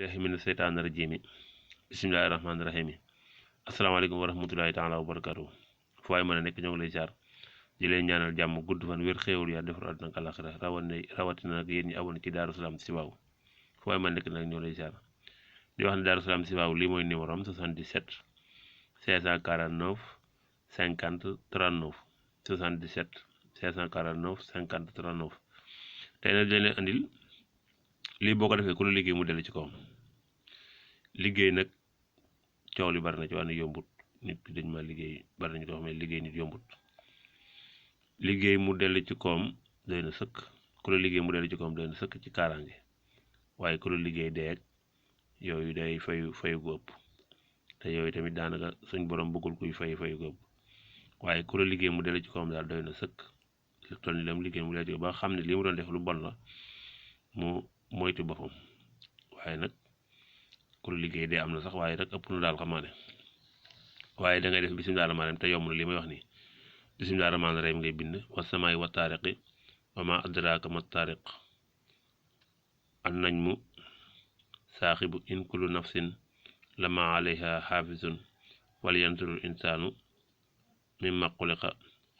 billahi mina seytaani rajiim bismillahi rahmaani rahiim asalaamaaleykum wa rahmatulahi taala wa barakatuh fu waay mën a nekk ñoo ngi lay jaar di leen ñaanal jàmm gudd fan wér xéewal yaa defar àdduna ak àllaaxira rawatina nag yéen ñi abonné ci Daaru Salaam Chifaou fu waay mën a nekk nag ñoo lay jaar di wax ne Daaru Salaam Chifaou lii mooy numéro am 77 549 50 39 77 549 50 39 tey nag dañ leen andil lii boo ko defee ku la liggéey mu dellu ci kawam liggéey nag coow li bari na ci wàllu yombut nit ki dañ ma liggéey bari nañu ko xam ne liggéey nit yombut liggéey mu dellu ci kawam doy na sëkk ku la liggéey mu dellu ci kawam doy na sëkk ci kaaraange waaye ku la liggéey deeg yooyu day fayu gu ëpp te yooyu tamit daanaka suñ borom bëggul kuy fayu gu ëpp waaye ku la liggéey mu dellu ci kawam daal doy na sëkk li toll ni lam liggéey mu dellu ci ba xam ne li mu doon def lu bon la mu moytu boppam waaye nag ku la liggéey dee am na sax waaye nag ëpp na daal xamaa ne waaye da ngay def bisimilah rahmaani rahiim te yomb na li may wax nii bisimilah rahmaani rahiim ngay bind wasamaay wa taariqi wa ma adraaka ma taariq an najmu saaxibu in kullu nafsin lama alayha xaafisun wal yanturul insaanu mimma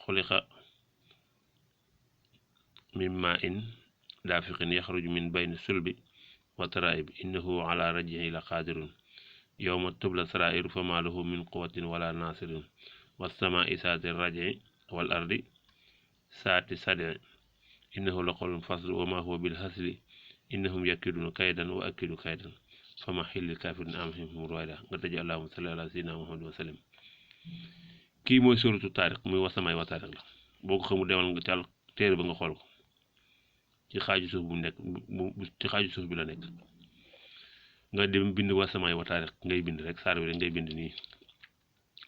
xuliqa mimma in daafiqin yaxruju min bayni sulbi wa taraib innahu ala rajihi la qaadirun yowma tubla sarairu fama lahu min quwatin wala nasirin wassamai saati raji wal ardi saati sadi innahu la qawlun fasl wa ma huwa bil hasli innahum yakiduna kaydan wa akidu kaydan fama xillil kafirin amhim ruwayda nga tëj allahumma salli ala sayyidina muhammad wa sallam kii mooy suratu taariq muy wasamaay wa taariq la boo ko xamul demal nga càll téere ba nga xool ko ci xaaju suuf bu nekk ci xaaju suuf bi la nekk nga dem bind wasamaay wa taariq ngay bind rek saar bi rek ngay bind nii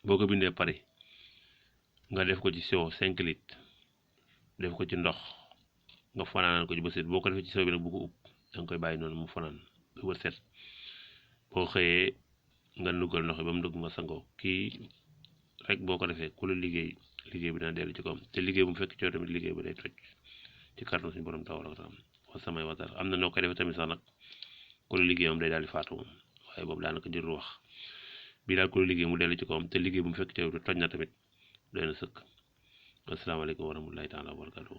boo ko bindee pare nga def ko ci sewo 5 litres def ko ci ndox nga fanaanal ko ci ba set boo ko defee ci sewo bi nag bu ko upp da nga koy bàyyi noonu mu fanaan ba set boo xëyee nga nugal ndox ba mu dugg nga sangoo kii rek boo ko defee ku la liggéey bi dana dellu ci kawam te liggéey bu mu fekk coow tamit liggéey ba day toj ci kàttan suñu borom taw la wasamaay wa taariq am na noo koy defee tamit sax nag ku la liggéey moom day daal di faatu moom waaye boobu daanaka jërul wax bii daal ku la liggéey mu dellu ci kawam te liggéey bu mu fekk coow toj na tamit doy na sëkk asalaamaaleykum wa rahmatulahi taala wa barakatuh